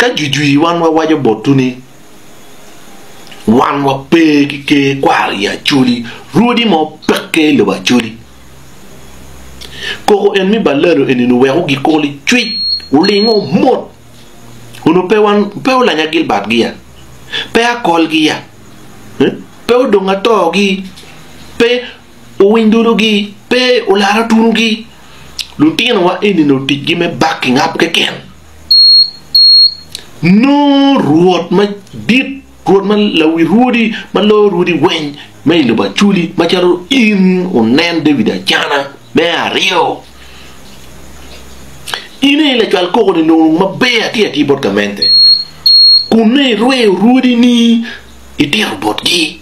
Ka jwijwi wan wawaco botwu ni, Wan wape ki ker kwaro i Acholi, rwodi mo peke i lobo Acholi. Koko en mi balalo eni-nu wek ogikok licwic, wulingo mot. Onongo pe wan pe olanya Gilbert gi ya, pe akol gi ya, pe odong ato gi, pe owiny dolo gi, pe olar atunu gi. Lutinowa eni-nu ticgi me backing up keken. Nongo Rwot madit, Rwot ma lawi rwodi ma loyo rwodi weng me i lobo Acoli macalo in onen David Acana me aryo. In aye lacwal koko-ni nongo maber atir atir bot gamente kun nongo irweyo rwodini itito botgi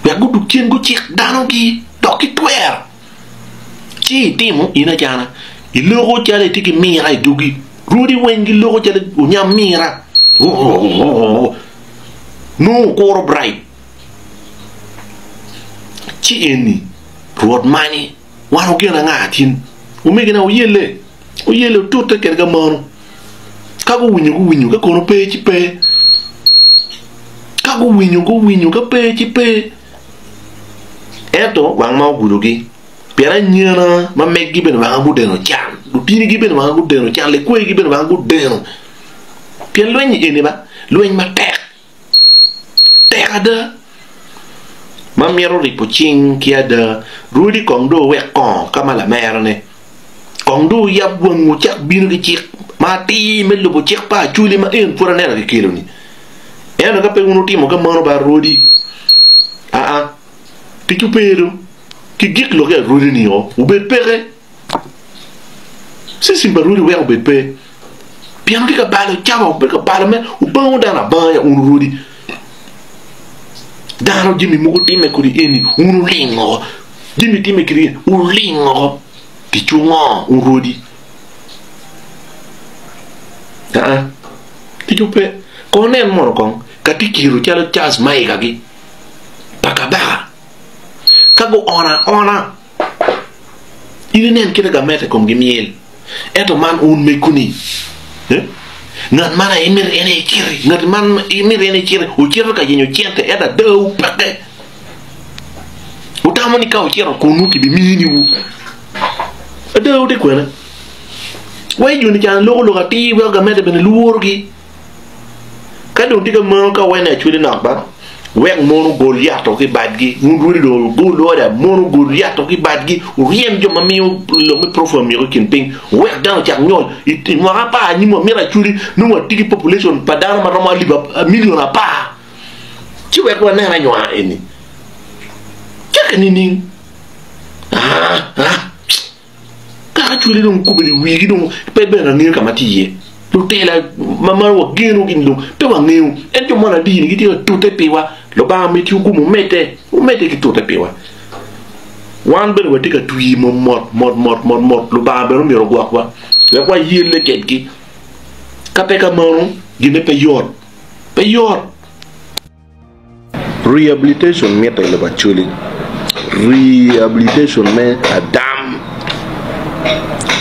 wek gudug cen gucik danogi dok ki twero. Ci itimo in acana, iloko calo itye ki mira i dogi, rwodi weng giloko calo onyam mira, nongo okuro bribe. Ci eni Rwot manyi, wan ogeno anga tin? Omegina wuyelle, wuyelle wutute kwede ka mano. Ka guwinyo guwinyo, ka kono pe ci pe. Ka guwinyo guwinyo, ka pe ci pe. Ento wang ma ogudogi, pien anyira ma meggi bene wanga gudeno can, lutinigi bene wanga gudeno can, likwayigi bene wanga gudeno. Pien lweny-nyi eni ba, lweny matek, tek ada, ma mito ripo cing ki ada. Rwodi kong dong wuwek kongo ka ma lamerone, kong dong wuyab wangwu wucak bino ki cik ma atir me lubo cik pa Acholi ma en pud aneno kikelo-ni. Ento ka pe wun wutimo ka meno ba rwodi, aa, ticwu pe do, ki gik lok i arwodi-ni o, wubed peke. System pa rwodi wek obed pe, pien wutye ka balo cawa, wubedo ka balo me, wubango dano abanga ya wun rwodi. Dano jami mogo timme kodi eni, wun wuling woko, jami timme kodi eni, wuling woko, ticwu ngo wun rwodi? Aa. Ticwu pe. Kong nen mono kong ka tye kiro calo Charles Mayiga-gi pa kabaka ka guono aona in inen kite gamete komgi myel ento man un mego-ni ngat man aye mito en aye iciti ngat man mito en aye iciti wucito ka yenyo cente ento adawu peke wutamo ni ka wucito kunu kibiminiwu adawu tye kwene? Wai joni can loko lok atir weko gamente bene lworogi. Ka dong tye ka meno ka wene acwele nok ba, wek mon ogol yato ki badgi. Wun rwodi dong wugol oda, mon ogol yato ki badgi, wuryem jo ma miyo lok me profile myeko i kin piny, wuwek dano ocak nyol. I mwaka apar anyim wamito acwali nongo watye ki population pa dano ma romo alip million apar. Ci wek wanen anywar eni. Cakke nining? Aa, aa. Kaka cwale dong gubedo i wigi dong pe bene angeyo ka ma tye iye. Lutela ma ma wageno gin dong pe wangeyo. Ento jo mono adi-ni gitye ka tute piwa. Lubanga miti gum omedde, omedde ki tute piwa. Wan bene watye ka twi mot mot mot mot mot mot. Lubanga bene omyero ogwokwa wek wayelle kedgi. Ka pe ka meno, ginne pe yot, pe yot. Rehabilitation mitte i lobo Acholi. Rehabilitation me adam.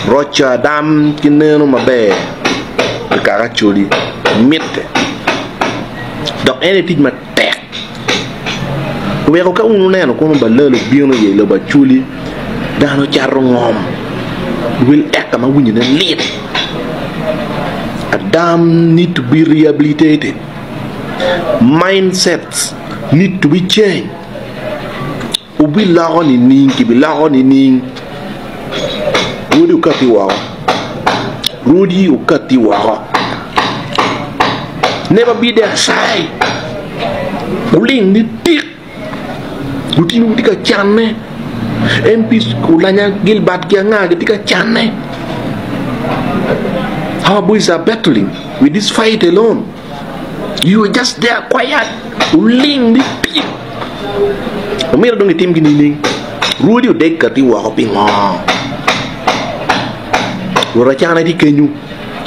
Roco adam ki neno maber pi kaka Acholi mitte. Dok en aye tic matek. Oweko ka wun wuneno kono balal obino i lobo Acholi, dano cato ngom wel eka ma winyone lit. Adam need to be rehabilitated. Mindsets need to be changed. Wubiloko nining? Kibiloko nining? Rwodi okatti woko. Rwodi okatti woko. Never be there shy. Wuling nitik. Lutinowu tye ka canne. MPs Oulanyah, Gilbert ki anga gitye ka canne. Our boys are battling with this fight alone. You are just there quiet. Wuling ni pit. Omyero dong itim gi nining? Rwodi odeg kati woko pingo? Rwot Acana tye kenyu.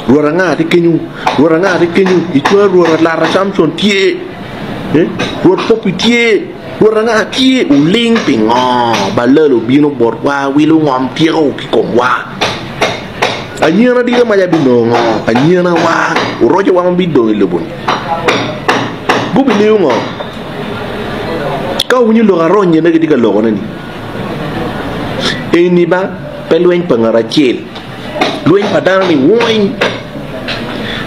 Rwot anga tye kenyu. Rwot anga tye kenyu. Icwar Rwot Alata Samson tye. Rwot Popi tye. Rwot anga tye. Wuling pingo? Balal obino botwa, wilo ngom tyeko ki komwa. Anyira dike maca binongo ngo? Anyira wa oroco wa ma bidong i lobo ni gubiliyo ngo? Ka owinyo lok aronye ne gitye ka loko ne ni eni ba pe lweny pa ngat acel lweny pa dano ni weng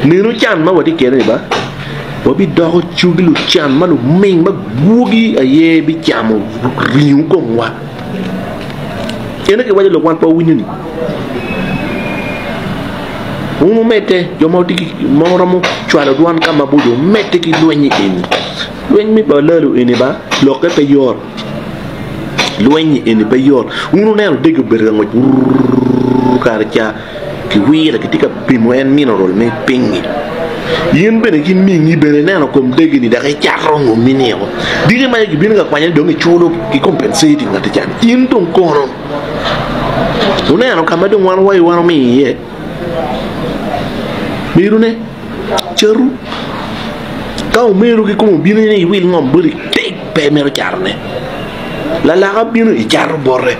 nenu can ma watye kwede ni ba wabidoko cogi lucan ma luming ma gwogi aye bicamo ringo komwa. En aye kiwaco lok wan pe wawinyo ni wun wumedde jo ma wutye ki ma wuromo cwalo dwan ka maboco wumedde ki lweny eni lweny me balalo eni ba lokke pe yot lweny eni pe yot wun wuneno dege obedo ka ngwec wurr kare ca Kiwire kitye ka pimo en mineral me piny-nyi. In bene ki mingi bene ineno kom degi-ni dok icato ngom iniko. Diki ma gibino ka kwanyone dong iculo ki compensate ngati ca ni. In dong kono wuneno ka ma dong wan wayo wan omiyo iye merune catu ka omeru ki kome obino ni iwil ngom boti tek pe imito catone lalaka bino icato bote.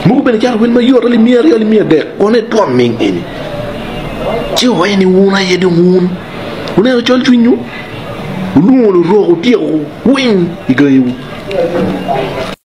Mogo bene calo wel mayot alip miya aryo alip 300 kono itwon ming eni. Ci owaco ni wun aye dong wun wuneno col cwinywu, wulwongo lurok wutyeko weng i gangiwu.